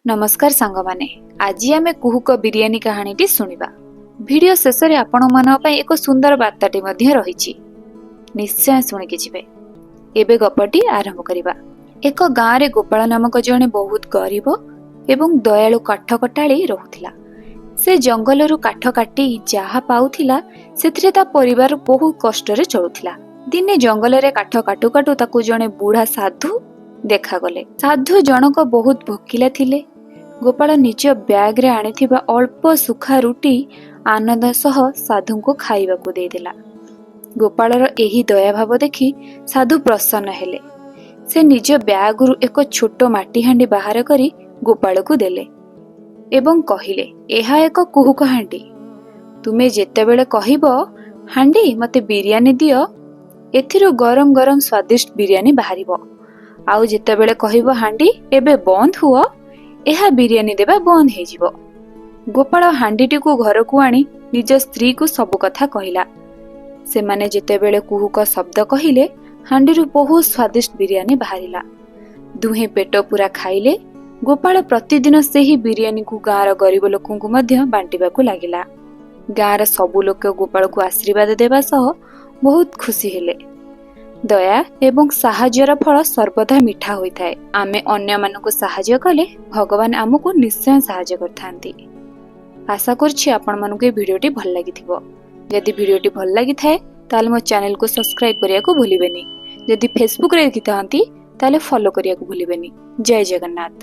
ନମସ୍କାର ସାଙ୍ଗମାନେ, ଆଜି ଆମେ କୁହୁକ ବିରିୟାନୀ କାହାଣୀଟି ଶୁଣିବା। ଭିଡ଼ିଓ ଶେଷରେ ଆପଣମାନଙ୍କ ପାଇଁ ଏକ ସୁନ୍ଦର ବାର୍ତ୍ତାଟି ମଧ୍ୟ ରହିଛି, ନିଶ୍ଚୟ ଶୁଣିକି ଯିବେ। ଏବେ ଗପଟି ଆରମ୍ଭ କରିବା। ଏକ ଗାଁରେ ଗୋପାଳ ନାମକ ଜଣେ ବହୁତ ଗରିବ ଏବଂ ଦୟାଳୁ କାଠ କଟାଳି ରହୁଥିଲା। ସେ ଜଙ୍ଗଲରୁ କାଠ କାଟି ଯାହା ପାଉଥିଲା, ସେଥିରେ ତା ପରିବାର ବହୁ କଷ୍ଟରେ ଚଳୁଥିଲା। ଦିନେ ଜଙ୍ଗଲରେ କାଠ କାଟୁ କାଟୁ ତାକୁ ଜଣେ ବୁଢା ସାଧୁ ଦେଖାଗଲେ। ସାଧୁ ଜଣକ ବହୁତ ଭୋକିଲା ଥିଲେ। ଗୋପାଳ ନିଜ ବ୍ୟାଗରେ ଆଣିଥିବା ଅଳ୍ପ ଶୁଖା ରୁଟି ଆନନ୍ଦ ସହ ସାଧୁଙ୍କୁ ଖାଇବାକୁ ଦେଇଦେଲା। ଗୋପାଳର ଏହି ଦୟାଭାବ ଦେଖି ସାଧୁ ପ୍ରସନ୍ନ ହେଲେ। ସେ ନିଜ ବ୍ୟାଗରୁ ଏକ ଛୋଟ ମାଟି ହାଣ୍ଡି ବାହାର କରି ଗୋପାଳକୁ ଦେଲେ ଏବଂ କହିଲେ, ଏହା ଏକ କୁହୁକ ହାଣ୍ଡି। ତୁମେ ଯେତେବେଳେ କହିବ, ହାଣ୍ଡି, ମୋତେ ବିରିୟାନୀ ଦିଅ, ଏଥିରୁ ଗରମ ଗରମ ସ୍ୱାଦିଷ୍ଟ ବିରିୟାନୀ ବାହାରିବ। ଆଉ ଯେତେବେଳେ କହିବ, ହାଣ୍ଡି, ଏବେ ବନ୍ଦ ହୁଅ, ଏହା ବିରିୟାନୀ ଦେବା ବନ୍ଦ ହେଇଯିବ। ଗୋପାଳ ହାଣ୍ଡିଟିକୁ ଘରକୁ ଆଣି ନିଜ ସ୍ତ୍ରୀକୁ ସବୁ କଥା କହିଲା। ସେମାନେ ଯେତେବେଳେ କୁହୁକ ଶବ୍ଦ କହିଲେ, ହାଣ୍ଡିରୁ ବହୁତ ସ୍ୱାଦିଷ୍ଟ ବିରିୟାନୀ ବାହାରିଲା। ଦୁହେଁ ପେଟ ପୂରା ଖାଇଲେ। ଗୋପାଳ ପ୍ରତିଦିନ ସେହି ବିରିୟାନୀକୁ ଗାଁର ଗରିବ ଲୋକଙ୍କୁ ମଧ୍ୟ ବାଣ୍ଟିବାକୁ ଲାଗିଲା। ଗାଁର ସବୁ ଲୋକ ଗୋପାଳକୁ ଆଶୀର୍ବାଦ ଦେବା ସହ ବହୁତ ଖୁସି ହେଲେ। ଦୟା ଏବଂ ସାହାଯ୍ୟର ଫଳ ସର୍ବଦା ମିଠା ହୋଇଥାଏ। ଆମେ ଅନ୍ୟମାନଙ୍କୁ ସାହାଯ୍ୟ କଲେ ଭଗବାନ ଆମକୁ ନିଶ୍ଚୟ ସାହାଯ୍ୟ କରିଥାନ୍ତି। ଆଶା କରୁଛି ଆପଣମାନଙ୍କୁ ଏ ଭିଡ଼ିଓଟି ଭଲ ଲାଗିଥିବ। ଯଦି ଭିଡ଼ିଓଟି ଭଲ ଲାଗିଥାଏ, ତାହେଲେ ମୋ ଚ୍ୟାନେଲକୁ ସବସ୍କ୍ରାଇବ୍ କରିବାକୁ ଭୁଲିବେନି। ଯଦି ଫେସବୁକରେ ଦେଖିଥାନ୍ତି, ତାହେଲେ ଫଲୋ କରିବାକୁ ଭୁଲିବେନି। ଜୟ ଜଗନ୍ନାଥ।